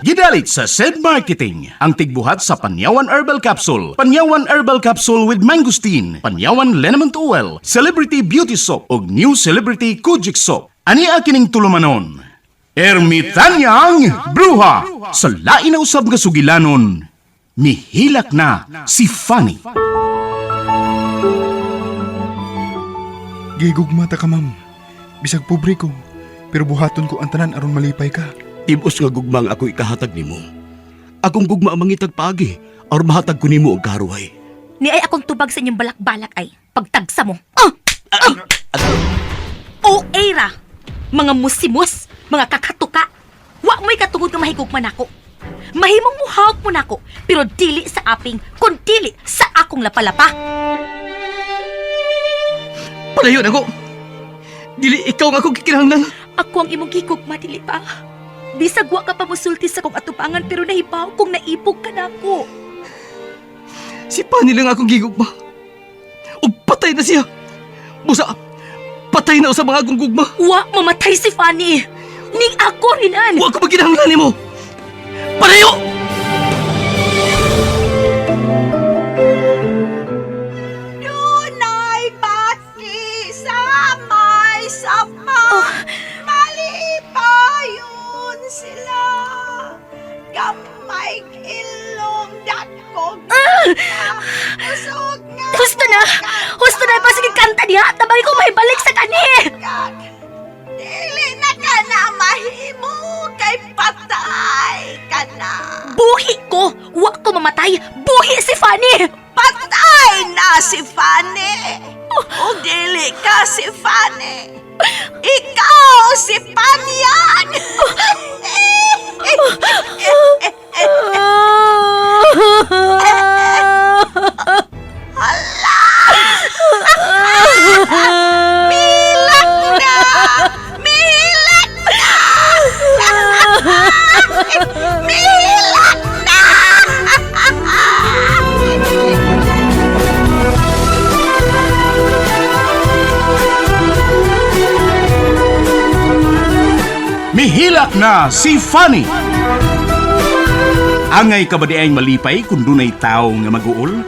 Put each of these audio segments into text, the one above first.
Gidalit sa SED Marketing, ang tigbuhat sa Panyawan Herbal Capsule, Panyawan Herbal Capsule with Mangosteen, Panyawan Liniment Oil, Celebrity Beauty Soap, ug New Celebrity Kojic Soap. Ani kining tulumanon? Ermitanyang Bruha! Sa lain na usab nga sugilanon, mihilak na si Fanny. Gigugma ta ka, ma'am. Bisag pobre ko, pero buhaton ko ang tanan aron malipay ka. Tibos nga gugma ang ako ikahatag nimo. Akong gugma ang mangitag paagi aron mahatag ko nimo ang karuhay. Ni ay akong tubag sa inyong balak-balak ay pagtagsa mo. Ah! Ah! O era, mga musimus, mga kakatuka. Wa mo'y katungod nga mahigugma nako. Mahimong muhawak mo nako, pero dili sa aping, kun dili sa akong lapalapa. Palayo na ko. Dili ikaw nga akong gikinahanglan. Ako ang imong gigugma, dili ba? Bisag wa ka pa musulti sa kong atubangan pero nahibaw kung naibog ka nako. Si Pani lang akong gigugma. Ug patay na siya. Busa, patay na sa mga akong gugma. Wa mamatay si Fanny. Ning ako rinan. Wa ko maginahanglan nimo. Palayo! Dunay bati sa may sapa. Malipayon sila. Gamay ilong dakog. Usog nga. Husto na! Husto na! Pasige kanta diha! Tabang ko may balik sa kani! Kag, dili na ka na mahimo kay patay ka na. Buhi ko! Wa ko mamatay! Buhi si Fanny! Patay na si Fanny. O dili ka si Fanny. Ikaw si Panyag. Milak na! Milak na! Milak na! Mihilak na si Fanny. Angay ka ba di ay malipay kung dunay tao nga maguol?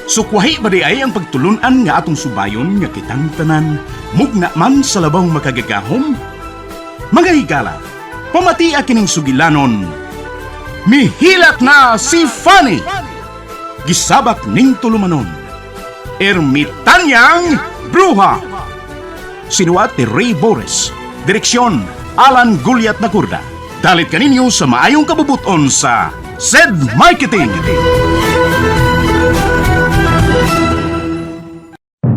Sukwahi ba di ay ang pagtulunan nga atong subayon nga kitang tanan, mugna man sa labang makagagahom? Mga higala, pamatia kining sugilanon. Mihilak na si Fanny! Gisabak ning tulumanon. Ermitanyang Bruha! Sinuat ni Ray Boris. Direksyon, Alan Guliat Nakurda. Dalit kaninyo sa maayong kabubuton sa SED Marketing.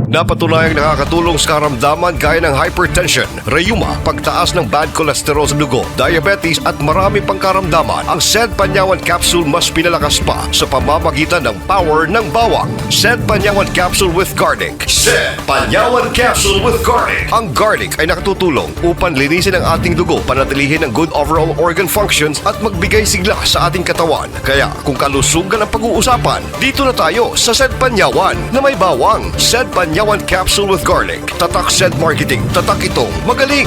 Napatunayang nakakatulong sa karamdaman gaya ng hypertension, rayuma, pagtaas ng bad cholesterol sa dugo, diabetes at marami pang karamdaman. Ang Sed Panyawan Capsule mas pinalakas pa sa pamamagitan ng power ng bawang. Sed Panyawan Capsule with Garlic. Sed Panyawan Capsule with Garlic. Ang garlic ay nakatutulong upang linisin ang ating dugo, panatilihin ang good overall organ functions at magbigay sigla sa ating katawan. Kaya kung kalusugan ang pag-uusapan, dito na tayo sa Sed Panyawan na may bawang. Sed Panyawan Capsule with Garlic. Tatak Sed Marketing. Tatak itong magaling.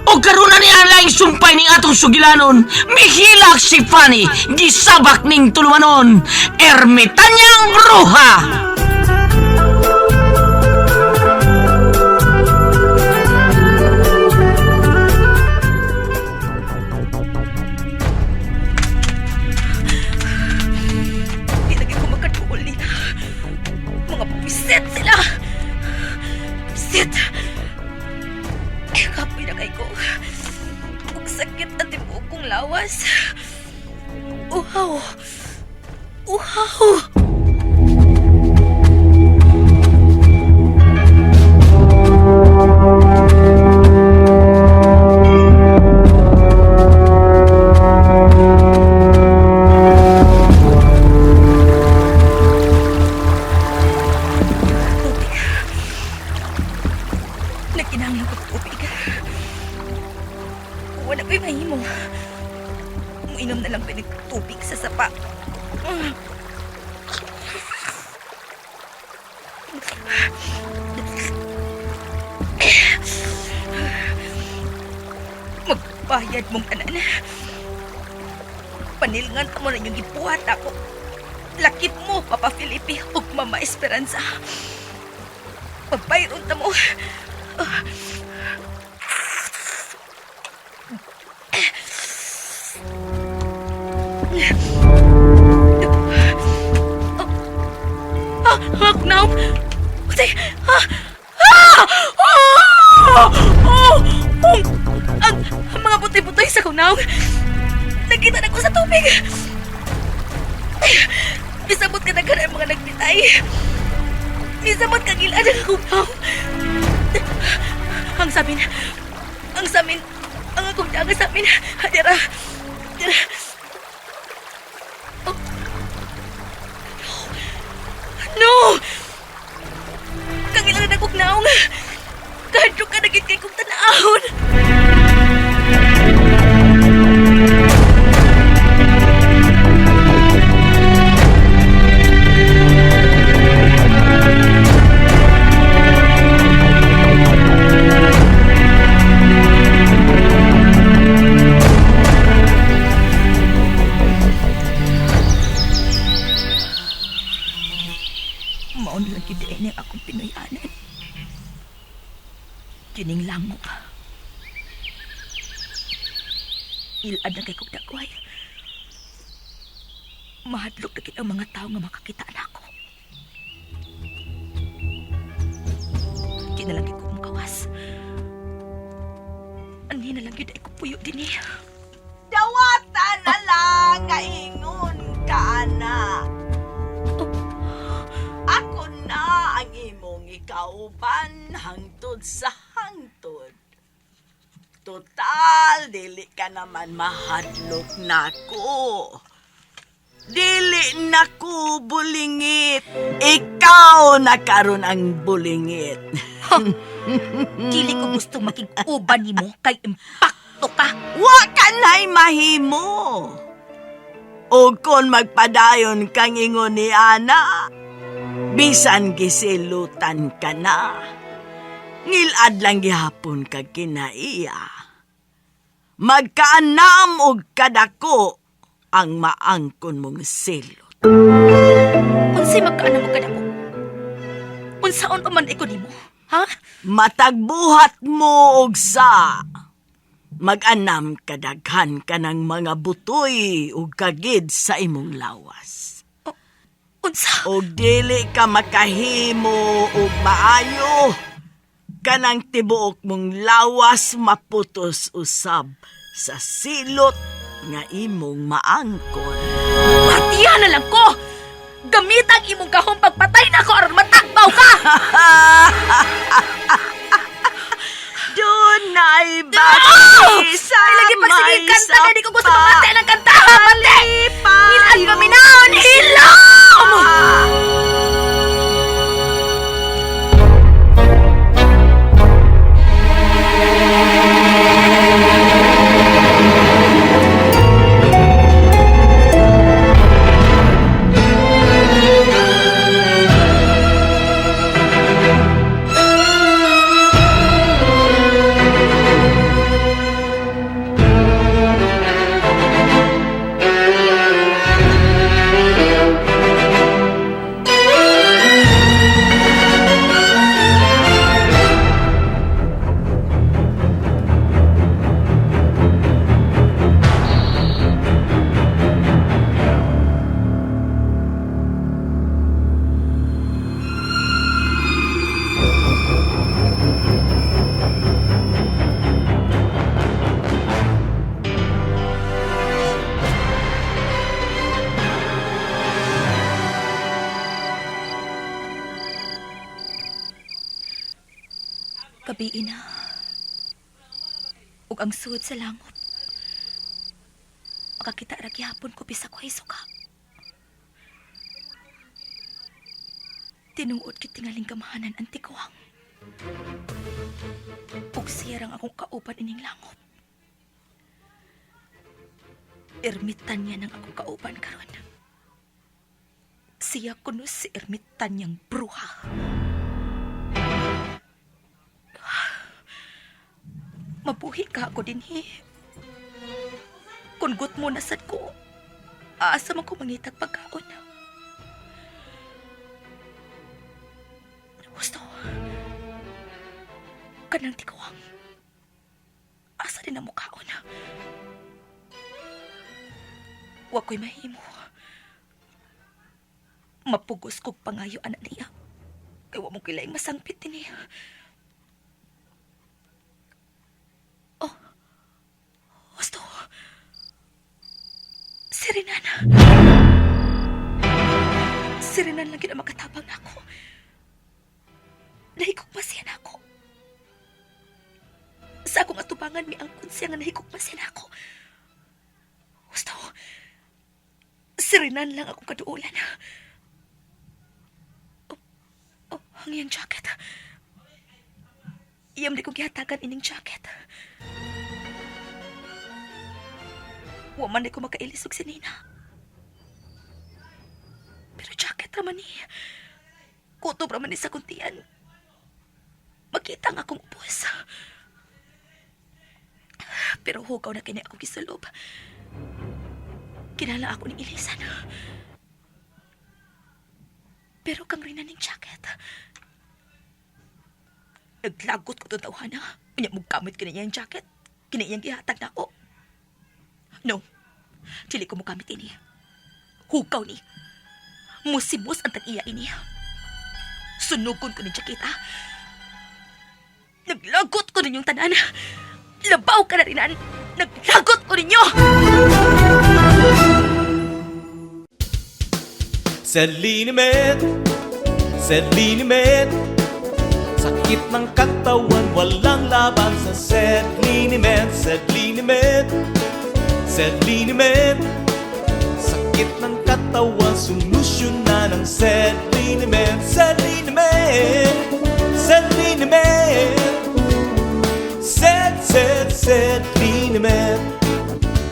O karon na ni ang sumpay ning atong sugilanon. Mihilak si Fanny, gisabak ning tulumanon. Ermitanyang Bruha! Di lagi ko makaduol nila. Mga puwisit sila! Puwisit! Kapoy na kay ko. Ug sakit ang tibuok kong lawas. Uhaw! Uhaw! Tubig. Nagkinahanglan ko tubig. Wala ko'y mahimo. Uminom na lang ko ng tubig sa sapa. Magbayad mong tanan. Panilngan mo na inyong gibuhat ako. Lakip mo, Papa Felipe, ug Mama Esperanza. Pagbayron ta mo. Ah, ah, now. Say, ah, ah, ah, oh, oh, ang, ang mga butoy-butoy sa kunaw. Nakita na ko sa tubig. Misamot ka na ka na ang mga nagbitay. Misamot ka gilan ang kunaw. Ang samin, ang samin, ang akong daga sa amin. Dira, dira. Oh. No! Kangilan na kog naong. Kahadlok ka na gid kay kong tan-awon. Mao na lang gid ini ang akong Pinoyanan. Kining langok. Ilad na kay kog dagway. Mahadlok na gid ang mga tao nga makakita nako. Di na lang gid ko makawas. Anhi na lang gid ay ko puyo dinhi. Dawata na lang nga ingon ka, anak. Ako na ang imong ikauban hangtod sa hangtod. Total, dili ka naman mahadlok nako. Dili nako bulingit. Ikaw na karon ang bulingit. Dili ko gusto makig-uban nimo kay impakto ka. Wa ka na'y mahimo. O kon magpadayon kang ingon ni Ana, bisan gisilutan ka na. Ngilad lang gihapon kag kinaiya. Magkaanam og kadako ang maangkon mong silot. Unsay magkaanam og kadako? Unsaon pa man iko nimo? Ha? Matagbuhat mo og sa mag-anam kadaghan ka ng mga butoy ug kagid sa imong lawas. Unsa? Og dili ka makahimo og maayo kanang tibuok mong lawas maputos usab sa silot nga imong maangkon. Patiya na lang ko! Gamit ang imong kahong pagpatay na ako aron matagbaw ka! Dunay bati sa Ay, lagi pag sige may kanta kay di ko gusto sapa. mamati ng kanta! Pati! Hilaan paminahon! Hilom! Gabi na. Ug ang suod sa langop. Makakita ra gihapon ko bisag ko suka. Tinuod kit tingaling kamahanan ang tikuwang. Ug siya rang akong kauban ining langop. Ermitan niya ng akong kauban karon. Siya kuno si ermitan niyang bruha. Mabuhi ka ako dinhi. Kun gut mo na sad ko, aasa man ko mangitag pagkaon. Gusto, kanang tikuwang. Asa din ang mukhaon. Wa ko'y mahimo. Mapugos kog pangayo anak niya. Kay wa mo kilaing masangpit din niya. Oh, gusto. Si Renan. Si Renan lang yun ang makatabang nako. Nahigugma siya nako. Sa akong atubangan, miangkon siya nga nahigugma siya nako. Gusto, si Renan lang akong kaduulan. Oh, oh, ang iyang jacket. Iyam di ko gihatagan ining jacket. Wa man di ko makailis og si Nina. Pero jacket raman ni. Kutob raman ni sa kuntian. Makita nga akong ubos. Pero hugaw na kini ako gisulob. Kinala ako ni Ilisan. Pero kang rin ning jacket. Naglagot ko itong tawhana. Unya mo gamit kini iyang jacket. Kini iyang gihatag na ako. No. Dili ko mo gamit ini. Hugaw ni. Musibos ang tag-iya ini. Sunugon ko ni jaketa. Naglagot ko ninyong tanan. Labaw ka na rinan. Naglagot ko ninyo! Serlinemet, Serlinemet. Sakit ng katawan, walang laban sa Serlinemet, Serlinemet, Serlinemet. Sakit ng katawan, solusyon na ng Serlinemet, Serlinemet, Serlinemet. Set, set, Serlinemet.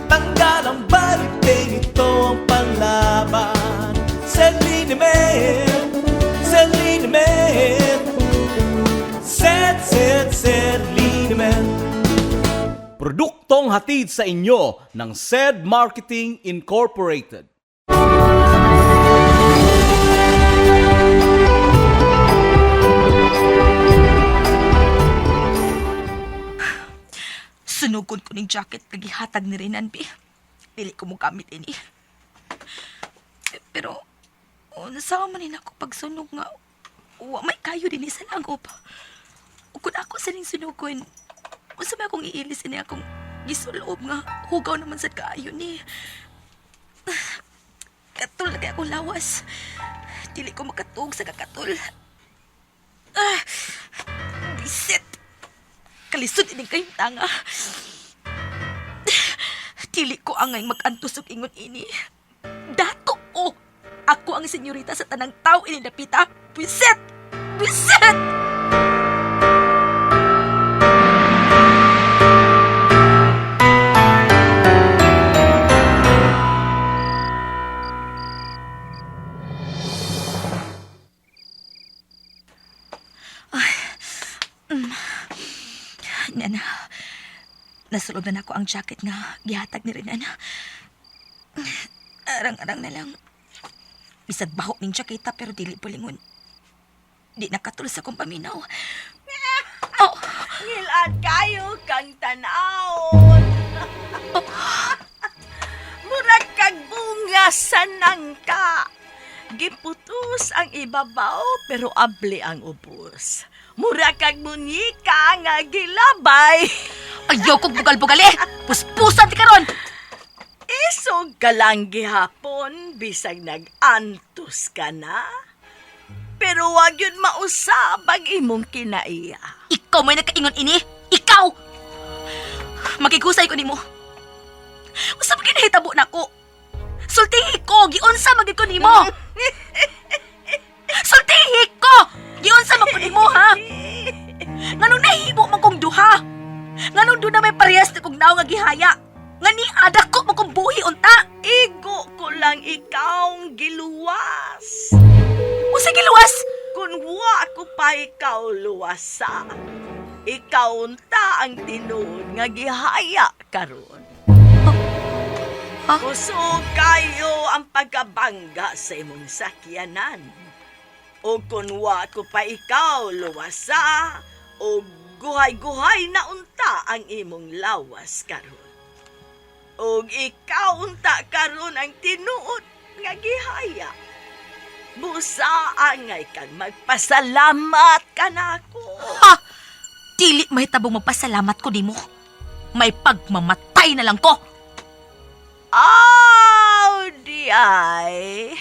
Tanggal ang body pain, ito ang panlaban. Serlinemet, Serlinemet. Set, set, Serlinemet. Produktong hatid sa inyo ng SED Marketing Incorporated. Sunugon ko ning jacket nga gihatag ni Renan, bi. Dili ko mo gamit ini. Pero, unsa man ni ako pagsunog nga, wa may kayo din sa langop. Ug Kung ako sa ning sunugon, unsa may akong iilis ini akong gisulob nga hugaw naman sad kaayo ni. Katul na kay akong lawas. Dili ko makatuog sa kakatul. Ah, bisit. Kalisod ining kayong tanga. Dili ko angay mag-antos og ingon ini. Dato ko! Ako ang senyorita sa tanang tao ini dapita. Bisit! Bisit! Nana, nasulob na nako ang jacket nga gihatag ni Renan. Arang-arang na lang. Bisag baho ning jaketa pero dili pulingon. Di nakatul sa akong paminaw. Oh, Ngilan kayo kang tanawon. Murag kag bunga sa nangka. Giputos ang ibabaw pero abli ang ubos. Murag kag munyika nga gilabay. ayaw kong bugal-bugal eh! Puspusan ti karon! Isog ka lang gihapon bisag nag-antos ka na. Pero wag yun mausab ang imong kinaiya. Ikaw may nakaingon ini! Ikaw! Makigusay ko nimo. Usa pa kinahitabo nako. Sultihi ko, giunsa magid ko nimo. Sultihi ko, giunsa man ko nimo ha. Nganong nahimo man kong duha? Nganong doon na may parehas na kong naong nga gihaya? Nga ni ada ko man kong buhi unta. Igo ko lang ikaw giluwas. Usa giluwas? Kun wa ko pa ikaw luwasa. Ikaw unta ang tinuod nga gihaya karon. Ha? Kusog kayo ang pagkabangga sa imong sakyanan. O kunwa ko pa ikaw luwasa, o guhay-guhay na unta ang imong lawas karon. Og ikaw unta karon ang tinuod nga gihaya. Busa angay kang magpasalamat kanako. Ha! Dili mahitabong magpasalamat ko nimo. May pagmamatay na lang ko. Aw, di ay.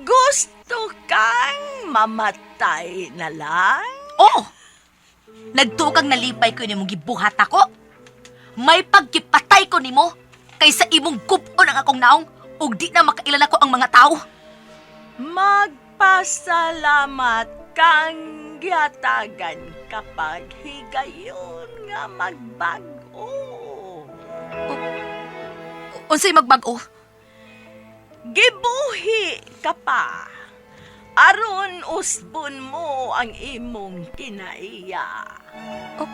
Gusto kang mamatay na lang? Oh! Nagtuo kang nalipay ko nimong gibuhat ako. May pagkipatay ko nimo kaysa imong gub-on ang akong naong ug di na makailan ako ang mga tao. Magpasalamat kang gihatagan kapag higayon nga magbag-o. Unsay magbag-o? Gibuhi ka pa. Aron usbon mo ang imong kinaiya. Oh.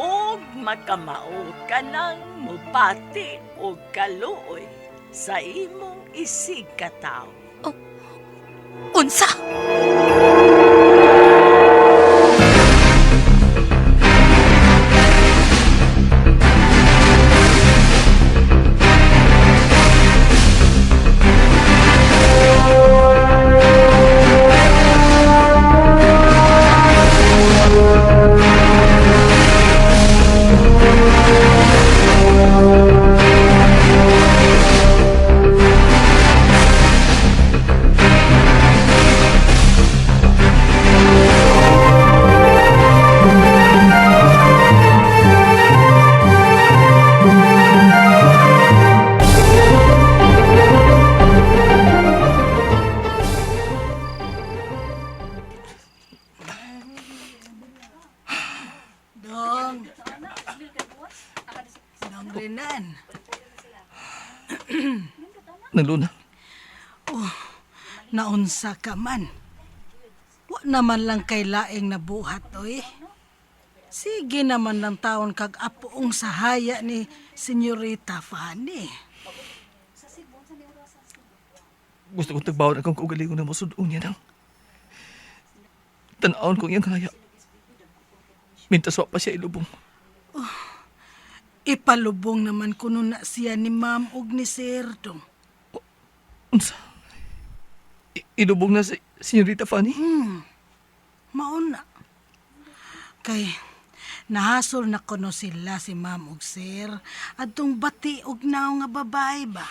Og makamao ka nang mupati og kaluoy sa imong isig katawo. Unsa? Dong. Dong Renan. Nang Luna. Naunsa ka man. Wa naman lang kay laing nabuhat, oy. Sige naman lang taon kag apoong sahaya ni Senyorita Fanny. Gusto kong tagbawon akong kaugalingon na masudong niya nang. Tanawon kong iyang haya. Mintas wa pa siya ilubong. Ipalubong naman kuno na siya ni ma'am og ni sir dong. Unsa? Ilubong na si Senyorita Fanny? Mauna. Kay nahasol na kuno sila si ma'am og sir adtong bati og naong nga babae ba.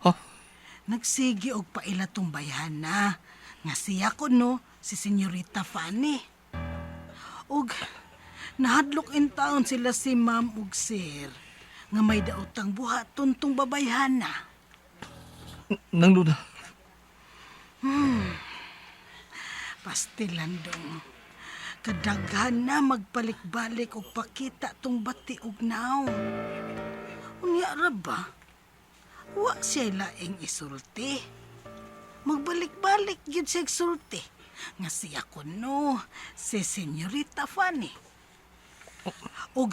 Ha? Nagsige og paila tong bayhana nga siya kuno si Senyorita Fanny. Og nahadlok in taon sila si ma'am ug sir nga may daotang buhaton tong babayhana. Nang Luna. Pastilan dong. Kadaghan na magbalik-balik og pakita tong bati og naong. Unya ra ba? Wa siya laing isulti. Magbalik-balik gyud siya sulti. Nga siya kuno si Senyorita Fanny. Og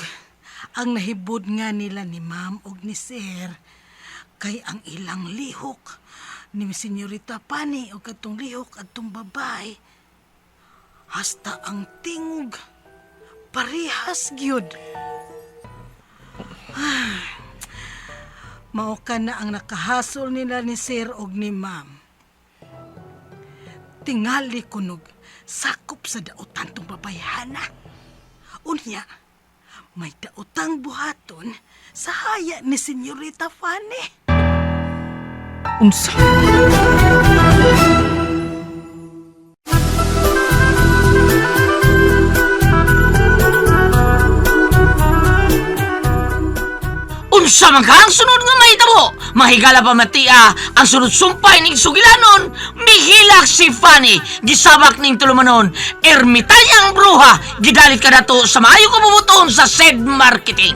ang nahibod nga nila ni ma'am og ni sir kay ang ilang lihok ni Senyorita Fanny og katong lihok adtong babae hasta ang tingog parehas gyud. Mao ka na ang nakahasol nila ni sir og ni ma'am. Tingali kunog sakop sa daotan tong babayhana. Unya, may daotang buhaton sa haya ni Senyorita Fanny. Unsa? Unsa man ka ang sunod nga mahitabo? Mahigala pa matia ang sunod sumpay ning sugilanon, mihilak si Fanny, gisabak ning tulumanon, ermitanyang bruha, gidalit ka dato sa maayo kabubuton sa said marketing.